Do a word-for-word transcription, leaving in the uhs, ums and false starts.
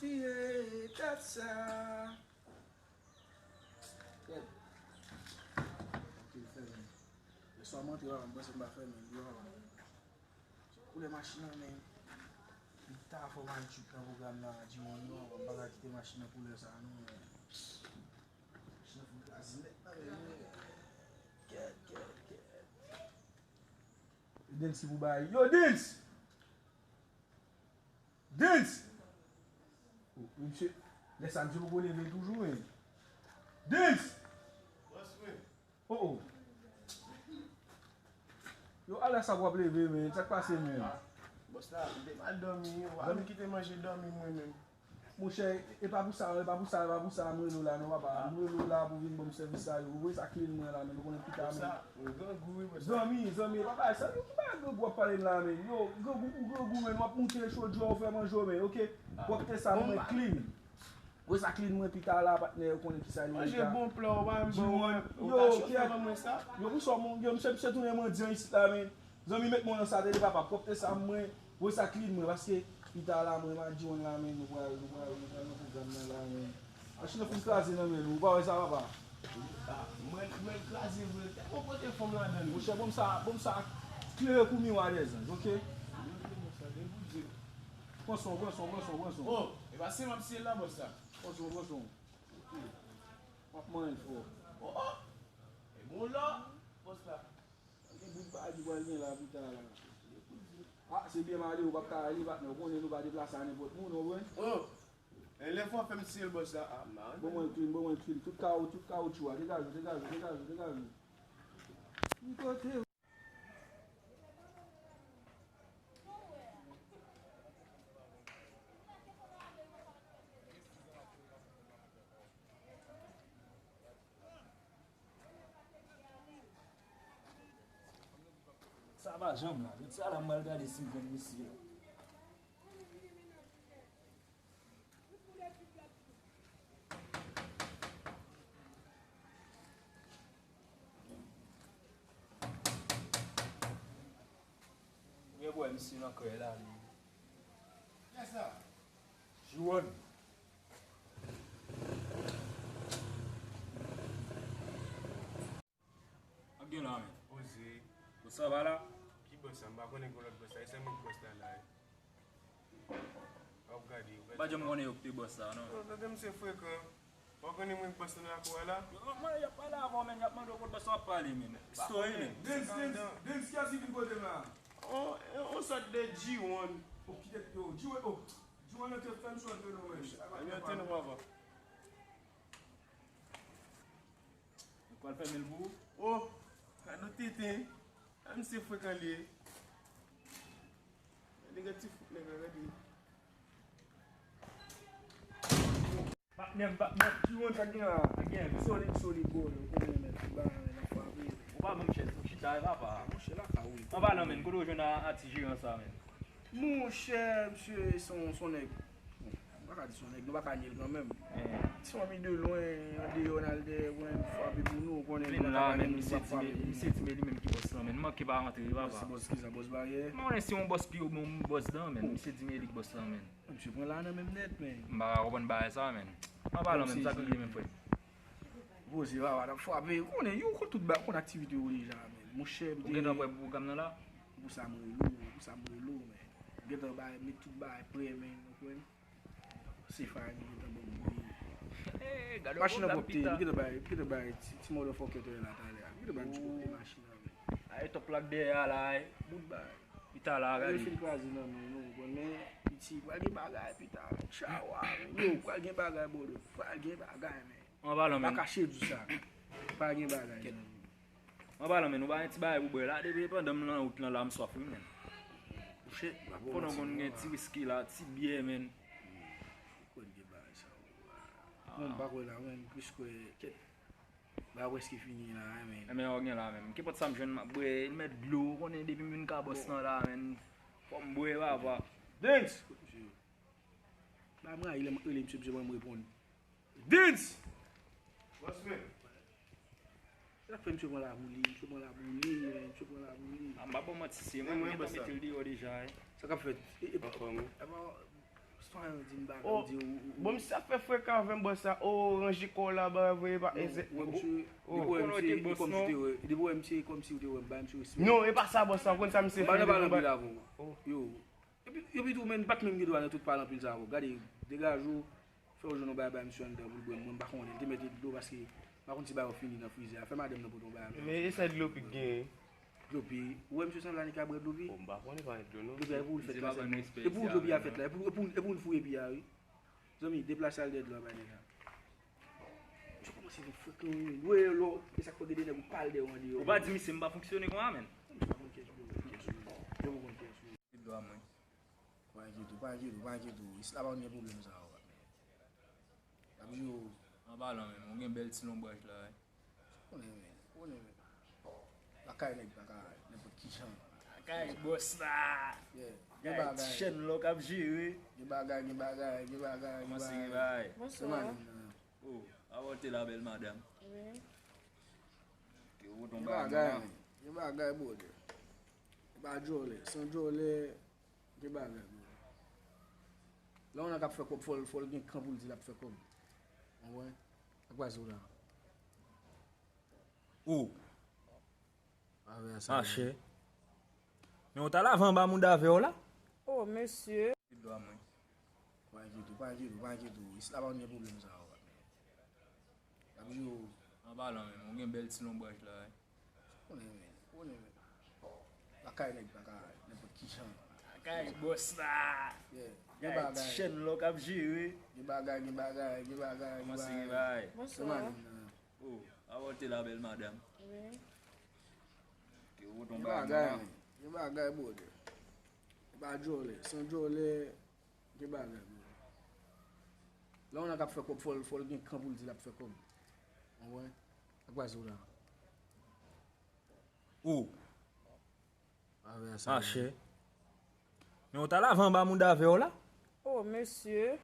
Ye, dat sa. Kèt. Ok, fèmen. Lè swa m antre, m panse m pa fèmen, yo. Koulè machin nan, men. M ta fò m al tchwit nan pwogram nan, di mwen non, m pa ka kite machin nan koulè sa, non, men. Machin nan fout kraze nèt nan, men. Kèt, kèt, kèt. Dens ki pou bay. Yo, Dens! Dens! Oh, misye, lè sa misye poko leve toujou, men. Dens! Oh, oh. Yo, alè sa w ap leve, men. Sa k pase, men? Bòs la, m te pral dòmi, w pa vin kite manje dòmi mwen menm. Monchè, e pa pou sa, e pa pou sa, e pa pou sa, m rele w la, non, papa. M rele w la pou vin ban m sèvis sa yo. Ou voye sa clean mwen la, men. Ou konnen pita, men. Bòs la, ou grangou, wi, bòs la. Zanmi, zanmi, e pa bagay sa. Yo, ki bagay grangou w ap pale m la, men? Yo, grangou, ou grangou, men. W ap moute cho djò, ou fè manje w, men, oke? Pwòpte sa pou mwen clean. Voye sa clean mwen pita la, patnè, ou konnen kisa li ye. Manje bon plan, ou pa menm ban mwen. Yo, kèt. Yo, pou sa, mon, yo, misye, misye tounen mandyan isit la, men. Zanmi, met mwen nan sa, tande papa, pwòpte sa mwen, voye sa clean mwen, paske pita la, mwen, m a di w la, men, nou pral, nou pral, nou pral nan pwogram nan la, men. Machin nan fin kraze nan men nou, ou pa wè sa, papa? Ah, mwen, mwen kraze vre, tèlman pote fanm ladan li. Monchè, ban m sa, ban m sa klere kou miwa dèzanj, oke? Pran son, pran son, pran son, pran son. Oh, e pa se m ap siye la, bòs la. Pran son, pran son. Ok. M ap manyen l, frè. Oh, oh. E bon la, bòs la. Gen bout bagay ki pral gen la pita la. Ah, se byen m ale, ou p ap ka ale, patnè. Ou konnen nou pa deplase a nenpòt moun, ou konprann? Oh! E lè fò fè m siye l, bòs la. Ah, man. Ban mwen l clean, ban mwen l clean. Tout kawo-, tout kawotchou a. Degaje w, degaje w, degaje w, degaje w. Ki kote w? Sa pa janm la. Met sa la, m pral gade si m jwenn misye. Gen bwè misye nan krè la, li. Kiyès sa? Juan. Ap gen la, men. Poze. Bòs sa pa la? Ki bòs sa? M pa konnen gen lòt bòs la. E sèlman bòs la la, wi. W ap gade, w ap gade. M pa janm konnen yo ki te bòs la, non. Yo, tande misye frekan. W ap konnen mwen bòs la nan lakou a la? Yo, mwen, y ap pale avè w, men. Y ap mande w kot bòs la w ap pale, men. Story, men. Dens, Dens, Dens, kiyès ki vin kote m la? On, on sòt de G one. Oh, kite, yo, G one, oh. G one nan te fè m sòt de non, men. Yo, tande, papa. Ou pral fèmen l pou ou? Oh, gade yon tenten. A, misye frekan li ye. Gade, gade ti fout nèg la, gade. Patnè m, patnè m, ki wont sa gen la? Gen solid, solid, bro, yo konnen, men, tout bagay, men, n ap frape. Ou pa menm chèz pou chita, e papa. Monchè, la ka, wi. Anba nan, men, kote w jwenn a, a ti jeran sa, men? Monchè, misye se yon, se yon nèg. Bon, m pa ka di se yon nèg, nou pa ka nye l kanmenm. Eh. Ti fanmi de lwen, andeyò, n al dèyè, mwen, m frape pou nou, ou konnen, nou pa ka pa menm, nou pa frape pou nou. Misye di men li menm ki bòs lan, men. Manke pa rantre, papa. Bòs, bòs ki sa, bòs baryè? M pa konnen si yon bòs pi wo, men yon bòs dan, men. Misye di men li ki bòs lan, men. Misye pran la nan menm nèt, men. M pa ka konprann bagay sa, men. Anba nan, men, sa k rive, men, frè. Poze, papa, n ap frape. Ou konnen, yo konn tout ba-, konn aktivite yo deja, men. Monchè, m te. Ou gentan prè pou pwogram nan la? Pou sa m rele w, pou sa m rele w, men. M gentan bay, met tout bagay prè, men, ou konprann? Se fay, m gentan ban m bouyi. Machin nan pwòpte, m gentan bay, m gentan bay ti, ti motherfucker la talè a. M gentan bay m ti pwòpte machin nan, men. Ay, top la k dèyè a la, ay. Bout bagay. Pita la, gade. Yo fin kraze nan men nou, ou konn, men, piti, pral gen bagay pita. Chawa, yo, pral gen bagay, bro. Pral gen bagay, men. An palan, men. Pa kache di sa. Pral gen bagay. Kèt. An palan, men, nou pa gen ti bagay pou bwè la. Depi pandan m nan wout lan la, m swaf, wi, men. Fò nou konn gen ti wiski la, ti byè, men. Konn gen bagay sa, wi. Mwen, m pa kwè la, mwen, m plis kwè, kèt. Ba prèske fini la, men. Enben, w gen la menm. Kenpòt sa m jwenn, m ap bwè, l mèt dlo, ou konnen depi m vin ka bòs lan la, men. Fò m bwè, papa. Dens! Ba m rayi lè m rele misye, misye pa m reponn. Dens! Bòs mwen. Sa k fè misye pran labouli, misye pran labouli, men, misye pran labouli. A, m pa ba w manti, se mwen, mwen gentan mete l deyò deja, wi. Sa k ap fèt? E, e, anfòm, wi. E pa, Fan yo di m bagay, oh, yo di ou, ou, ou. Bon, misye ap fè frekan avè m, bòs la. Oh, ranje kò w la, bagay, voye pa. Non, eze, wè, misye, oh, depi wè, konnen w te misye, bòs, kòmsi non. Te wè, depi wè, misye, kòmsi w te wè m, bay misye respè. Non, e pa sa, bòs la, ou konn sa misye fè, m pa nan pale anpil avè w. Oh. Yo. Epi, epi tou, men, m pa t menm gen dwa nan tout pale anpil sa avè w. Gade, degaje w, fè w jwenn yon bagay bay misye anndan pou l bwè. Mwen, m pa konnen, l te mèt dlo paske m pa konn si bagay yo fini nan frizè a. Fè madanm nan pote yon bagay. Men e sèl dlo pi k genyen. Dlo pi. Ou wè misye sanble annik a bwè dlo pi? Bon, m pa konnen pa dlo non. Dlo pi a, e pou ou l fèt la sèlman. E pou ou dlo pi a fèt la. E pou, e pou, e pou nou fouye pi a, wi. Zanmi, deplase al dèyè dlo a bay nèg la. Misye kòmanse vin frekan, wi. Wi, lò, e sa k fè gen de nèg ou pale dèyè w andeyò. Ou pa di misye m pa fonksyone konsa, menn. Misye pa konn kiyès ou ye, ou konn kiyès ou ye. Dlo a mwen. Pa enkyete w, pa enkyete w, pa enkyete w. Isit la pa konn gen pwoblèm sa yo. N ap jwe w. An palan menm, ou gen bèl ti lonbraj la, wi. Konnen men, konnen men. Lakay nèg pa ka nenpòt ki jan. Lakay bòs la. Yeah. Gen bagay. Chèn lò k ap jere. Gen bagay, gen bagay, gen bagay, gen bagay. Kòmanse gen bagay. Bonswa. Oh, a w te la, bèl madanm. Wi. Ke ou tonbe a bagay, men. Gen bagay, bwodè. E pa djòlè. San djòlè, gen bagay, bwodè. Lè yon nèg ap fè kòb, fò l, fò l gen kan pou l di l ap fè kòb. Ou konprann? Ak baz ou la. Oh. Mache. Men ou ta lave anba mouda avè w la? Oh, mesye. Dlo a mwen. Pa enkyete w, pa enkyete w, pa enkyete w. Isit la pa konn gen pwoblèm sa yo. N ap jwe w. An palan menm, ou gen bèl ti lonbraj la, wi. Konnen men, konnen men. Lakay nèg pa ka nenpòt ki jan. Lakay bòs la. Yeah. Gen bagay. Chèn lò k ap jere. Gen bagay, gen bagay, gen bagay, gen bagay. Kòmanse gen bagay. Bonswa. Oh, a w te la, bèl madanm. Wi. Ke ou tonbe a bagay, men. Gen bagay, bwodè. E pa djòlè. San djòlè, gen bagay, bwodè. Lè yon nèg ap fè kòb, fò l, fò l gen kan pou l di l ap fè kòb. Ou konprann? Ak baz ou la. Oh. Mache. Men ou ta lave anba mouda avè w la? Oh, mesye.